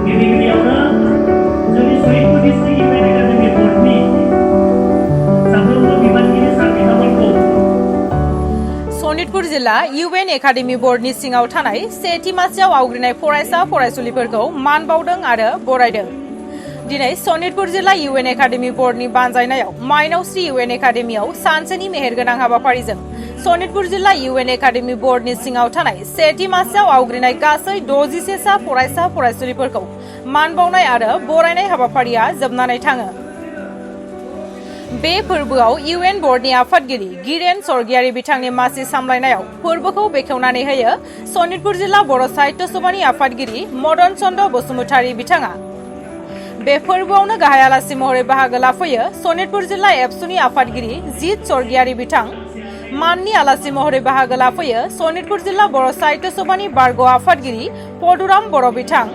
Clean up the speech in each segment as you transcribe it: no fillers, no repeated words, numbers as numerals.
गिबि-गिबियावनो जोंनि Sonitpur district इउएन academy बर्डनि साफ्रोमबो बिबानगिरि सार बिथांमोनखौ सनितपुर जिल्ला इउएन एकाडेमि बर्डनि सिङाव थानाय सेथि मासियाव आवग्रिनाय फरायसा फरायसुलिफोरखौ मान बावदों आरो बरायदों। दिनै सनितपुर जिल्ला इउएन एकाडेमि बर्डनि बानजायनायाव माइनावस्रि इउएन एकाडेमियाव सानसेनि मेहेरगोनां हाबाफारिजों सनितपुर जिल्ला इउएन एकाडेमि बर्डनि सिङाव थानाय सेथि मासियाव आवग्रिनाय गासै 61 सा फरायसा फरायसुलिफोरखौ मान बावनाय आरो बरायनाय हाबाफारिया जोबनानै थाङो। बे फोरबोआव इउएन बर्डनि आफादगिरि गिरेन स्वर्गियारि बिथांनि मासि सामलायनायाव फोरबोखौ बेखेवनानै होयो सनितपुर जिल्ला बर' साहित्य सभानि आफादगिरि मदन चन्द्र बसुमतारी बिथाङा। बे फोरबोआवनो गाहाय आलासि महरै बाहागो लाफैयो सनितपुर जिल्ला एबसुनि आफादगिरि जित स्वर्गियारि बिथां। माननि आलासि महरै बाहागो लाफैयो सनितपुर जिल्ला बर' साहित्य सभानि बारग' आफादगिरि पदुराम बर' बिथां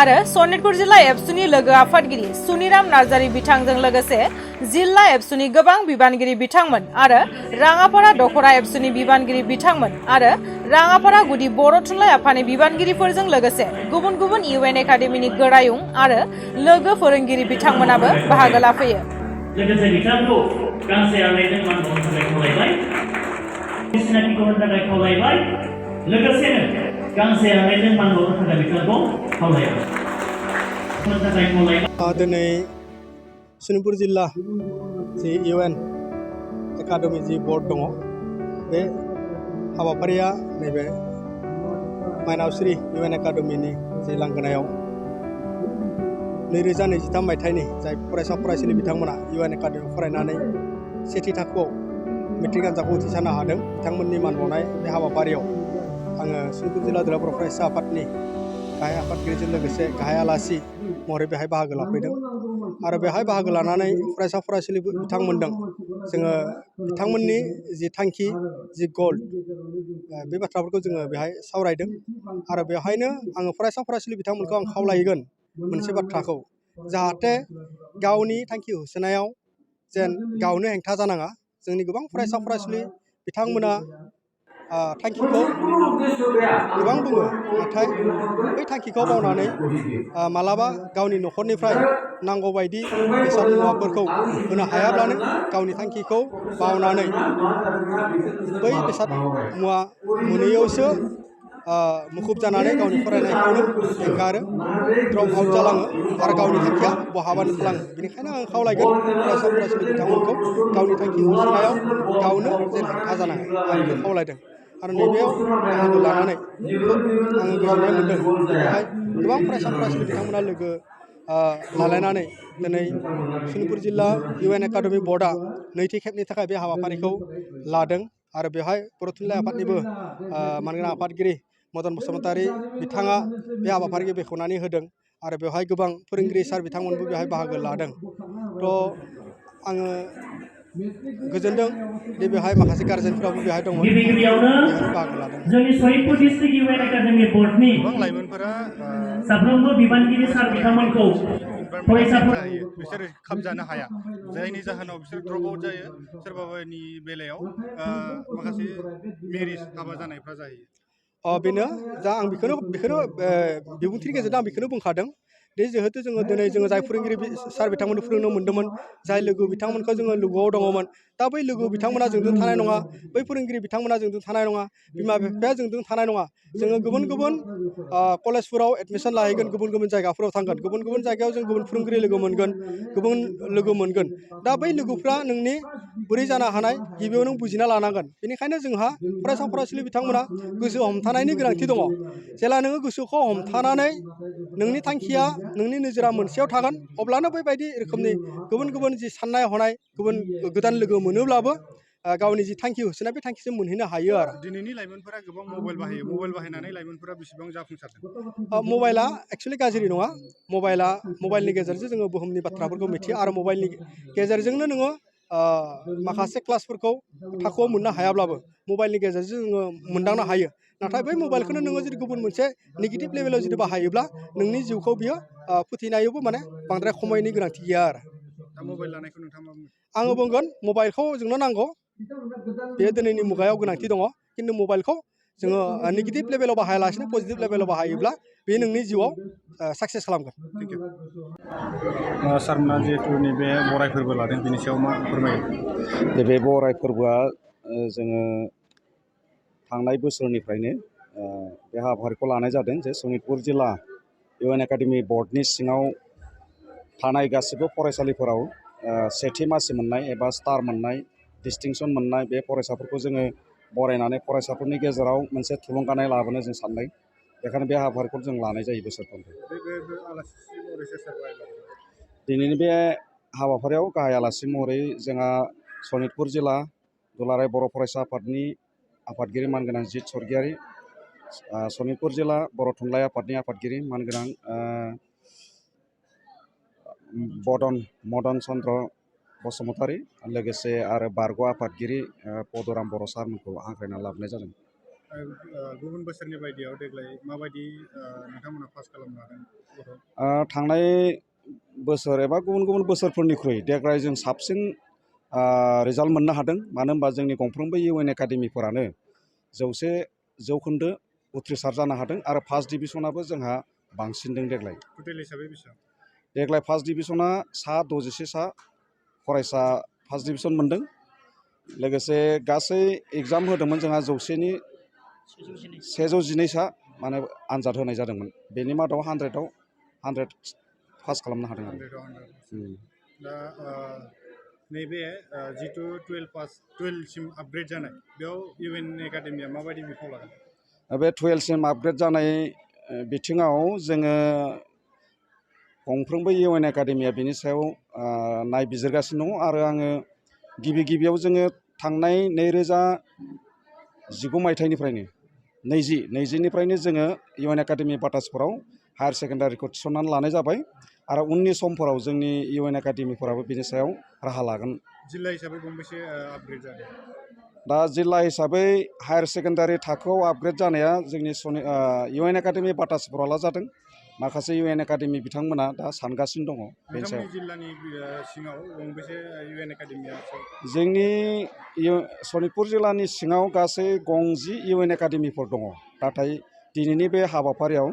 आरो सनितपुर जिल्ला एबसुनि लोगो आफादगिरि सुनिराम नार्जारी बिथांजों लोगोसे जिल्ला एबसुनि गोबां बिबानगिरि बिथांमोन आरो राङापारा दखरा एबसुनि बिबानगिरि बिथांमोन आरो राङापारा गुदि बर' थुनलाइ आफादनि बिबानगिरिफोरजों लोगोसे गुबुन गुबुन इउएन एकाडेमिनि गोरायुं आरो लोगो फोरोंगिरि बिथांमोनाबो बाहागो लाफैयो। लोगोसे बिथांखौ गांसे आर'नाइजों मान बावनो थाखाय खावलायबाय, सिनायथिखौ होनो थाखाय खावलायबाय, लोगोसेनो गांसे आर'नाइजों मान बावनो थाखाय बिथांखौ खावलायबाय। दिनै सनितपुर जिल्ला जि इउएन एकाडेमि जि बर्ड दङ, बे हाबाफारिया नैबे माइनावस्रि इउएन एकाडेमिनि जि लांगोनायाव 2023 मायथाइनि जाय फरायसा फरायसुलि बिथांमोना इउएन एकाडेमियाव फरायनानै सेथि थाखोआव मेट्रिक आनजादखौ उथ्रिसारनो हादों, बिथांमोननि मान बावनाय बे हाबाफारियाव आङो सनितपुर जिल्ला दुलाराय बर' फरायसा आफादनि गाहाय आफादगिरिजों लोगोसे गाहाय आलासि महरै बेहाय बाहागो लाफैदों आरो बेहाय बाहागो लानानै फरायसा फरायसुलि बिथांमोनदों जोङो बिथांमोननि जि थांखि, जि गल, बे बाथ्राफोरखौ जोङो बेहाय सावरायदों आरो बेवहायनो आङो फरायसा फरायसुलि बिथांमोनखौ आं खावलायगोन मोनसे बाथ्राखौ, जाहाथे गावनि थांखि होसोनायाव जेन गावनो हेंथा जानाङा। जोंनि गोबां फरायसा फरायसुलि बिथांमोना थांखिखौ गोबां बुङो, नाथाय बै थांखिखौ बावनानै मालाबा गावनि न'खरनिफ्राय नांगौबायदि बेसाद मुवाफोरखौ होनो हायाब्लानो गावनि थांखिखौ बावनानै बै बेसाद मुवा मोनैयावसो मुखुब जानानै गावनि फरायनायखौनो एंगारो, द्रप आउट जालाङो आरो गावनि थांखिया बहाबानो थालाङो। बेनिखायनो आं खावलायगोन फरायसा फरायसुलि बिथांमोनखौ गावनि थांखि होसोनायाव गावनो जेन हेंथा जानाङा, आं बेखौ खावलायदों। आरो नैबेयाव बाहागो लानानै खोब आङो गोजोननाय मोन्दों दि बेहाय गोबां फरायसा फरायसुलि बिथांमोना लोगो लालायनानै दिनै सनितपुर जिल्ला इउएन एकाडेमि बर्डआ नैथि खेबनि थाखाय बे हाबाफारिखौ लादों आरो बेवहाय बर' थुनलाइ आफादनिबो मानगोनां आफादगिरि मदन बसुमतारी बिथाङा बे हाबाफारिखौ बेखेवनानै होदों आरो बेवहाय गोबां फोरोंगिरि सार बिथांमोनबो बेवहाय बाहागो लादों। थ' आङो गोजोनदों दि बेवहाय माखासे गारजेनफोराबो बेहाय दंमोन, गिबि-गिबियावनो बेहायनो बाहागो लादों। जोंनि सनितपुर डिस्ट्रिक्ट इउएन एकाडेमि बर्डनि गोबां लाइमोनफोरा साफ्रोमबो बिबानगिरि सार बिथांमोनखौ फरायसाफोरा जाहैयो, बिसोर खाबजानो हाया, जायनि जाहोनाव बिसोर द्रप आउट जायो। सोरबाबानि बेलायाव माखासे मेरिज हाबा जानायफ्रा जाहैयो। बेनो दा आं बेखौनो बिबुंथिनि गेजेरजों आं बेखौनो बुंखादों दि जिहेतु जोङो दिनै जोङो जाय फोरोंगिरि सार बिथांमोननो फोरोंनो मोन्दोंमोन, जाय लोगो बिथांमोनखौ जोङो लोगोआव दङमोन, दा बै लोगो बिथांमोना जोंजों थानाय नङा, बै फोरोंगिरि बिथांमोना जोंजों थानाय नङा, बिमा बिफाया जोंजों थानाय नङा। जोङो गुबुन गुबुन कलेजफोराव एडमिसन लाहैगोन, गुबुन गुबुन जायगाफोराव थांगोन, गुबुन गुबुन जायगायाव जों गुबुन फोरोंगिरि लोगो मोनगोन, गुबुन लोगो मोनगोन। दा बै लोगोफ्रा नोंनि बोरै जानो हानाय गिबियाव नों बुजिना लानांगोन। बेनिखायनो जोंहा फरायसा फरायसुलि बिथांमोना गोसो हमथानायनि गोनांथि दङ। जेला नोङो गोसोखौ हमथानानै नोंनि थांखिया, नोंनि नोजोरा मोनसेयाव थागोन, अब्लानो बेबायदि रोखोमनि गुबुन गुबुन जि साननाय हनाय गुबुन गोदान लोगो मोनोब्लाबो गावनि जि थांखि होसोनाय बे थांखिसिम मोनहैनो हायो आरो। दिनैनि लाइमोनफोरा गोबां मबाइल बाहायो, मबाइल बाहायनानै लाइमोनफोरा बेसेबां जाफुंसारदों? मबाइला एक्सुवेलि गाज्रि नङा। मबाइलनि गेजेरजों जोङो बुहुमनि बाथ्राफोरखौ मिथियो आरो मबाइलनि गेजेरजोंनो नोङो माखासे क्लासफोरखौ थाखोआव मोननो हायाब्लाबो मबाइलनि गेजेरजों जोङो मोनदांनो हायो। नाथाय बै मबाइलखौनो नोङो जुदि गुबुन मोनसे नेगेटिभ लेभेलाव जुदि बाहायोब्ला नोंनि जिउखौ बियो फोथैनायावबो माने बांद्राय खमायनि गोनांथि गैया आरो। दा मबाइल लानायखौ नोंथाङा मा बुङो? आङो बुंगोन मबाइलखौ जोंनो नांगौ, बेयो दिनैनि मुगायाव गोनांथि दङ, खिन्थु मबाइलखौ जोङो नेगेटिभ लेभेलाव बाहायालासिनो पजिटिभ लेभेलाव बाहायोब्ला बे नोंनि जिउआव साक्सेस खालामगोन। Thank you. सारमोना जिहेतु नैबे बराय फोरबो लादों बिनि सायाव मा फोरमायगोन? बे बराय फोरबोआ जोङो थांनाय बोसोरनिफ्रायनो बे हाबाफारिखौ लानाय जादों जे सनितपुर जिल्ला UN एकाडेमि बर्डनि सिङाव थानाय गासिबो फरायसालिफोराव सेथि मासि मोननाय एबा स्टार मोननाय डिस्टिंसन मोननाय बे फरायसाफोरखौ जोङो बरायनानै फरायसाफोरनि गेजेराव मोनसे थुलुंगानाय लाबोनो जों सानदों। बेखायनो बे हाबाफारिखौ जों लानाय जायो बोसोरफ्रोमबो। दिनैनि बे हाबाफारियाव गाहाय आलासि महरै जोंहा सनितपुर जिल्ला दुलाराय बर' फरायसा आफादनि आफादगिरि मानगोनां जित सरगियारि, सनितपुर जिल्ला बर' थुनलाइ आफादनि आफादगिरि मानगोनां मदन चन्द्र बसुमतारी, लोगोसे आरो बारग' आफादगिरि पदुराम बर' सारमोनखौ हांख्रायना लाबोनाय जादों। गुबुन बोसोरनि बायदियाव देग्लाय माबायदि नोंथांमोना पास खालामनो हादों? थांनाय बोसोर एबा गुबुन गुबुन बोसोरफोरनिख्रुइ देग्लाय जों साबसिन रिजाल्ट मोननो हादों। मानो होनबा जोंनि गंफ्रोमबो UN एकाडेमिफोरानो 100% उथ्रिसार जानो हादों आरो फार्स्ट डिभिसनाबो जोंहा बांसिन दं देग्लाय। टटेल हिसाबै बेसेबां? देग्लाय फार्स्ट डिभिसना 61 फरायसा फार्स्ट डिभिसन मोनदों। लोगोसे गासै एग्जाम होदोंमोन जोंहा 112 माने आन्जाद होनाय जादोंमोन। बेनि मादाव 100 पास खालामनो हादों आरो। दा नैबे जिथु 12सिम आपग्रेड जानाय बेयाव UN एकाडेमिया माबायदि बिफाव लागोन? बे 12सिम आपग्रेड जानाय बिथिङाव जोङो गंफ्रोमबो UN एकाडेमिया बिनि सायाव नायबिजिरगासिनो दङ आरो आङो गिबियाव जोङो थांनाय 2019 मायथाइनिफ्रायनो 20निफ्रायनो जोङो UN एकाडेमि बाटासफोराव हायार सेकेन्डारिखौ थिसननानै लानाय जाबाय आरो उननि समफोराव जोंनि UN एकाडेमिफोराबो बिनि सायाव राहा लागोन। जिल्ला हिसाबै गंबेसे आपग्रेड जादों? दा जिल्ला हिसाबै हायार सेकेन्डारि थाखोआव आपग्रेड जानाया जोंनि UN एकाडेमि बाटासफोरावल' जादों। माखासे UN एकाडेमि बिथांमोना दा सानगासिनो दङ बेनि सायाव। जिल्लानि सिङाव गंबेसे UN एकाडेमिया? जोंनि सनितपुर जिल्लानि सिङाव गासै 50 UN एकाडेमिफोर दङ। नाथाय दिनैनि बे हाबाफारियाव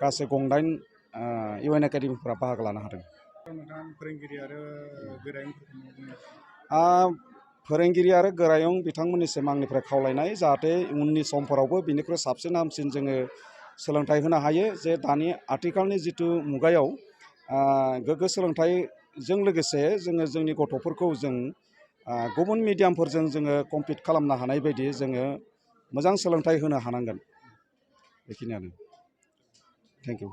गासै 9 UN एकाडेमिफोरा बाहागो लानो हादों। फोरोंगिरि आरो फोरोंगिरि आरो गोरायुं बिथांमोननिसिम आंनिफ्राय खावलायनाय जाहाथे उननि समफोरावबो बिनिख्रुइ साबसिन हामसिन जोङो सोलोंथाइ होनो हायो। जे दानि आथिखालनि जिथु मुगायाव गोग्गो सोलोंथाइजों लोगोसे जोङो जोंनि गथ'फोरखौ जों गुबुन मिडियामफोरजों जोङो कम्पिट खालामनो हानाय बायदि जोङो मोजां सोलोंथाइ होनो हानांगोन। बेखिनियानो। Thank you.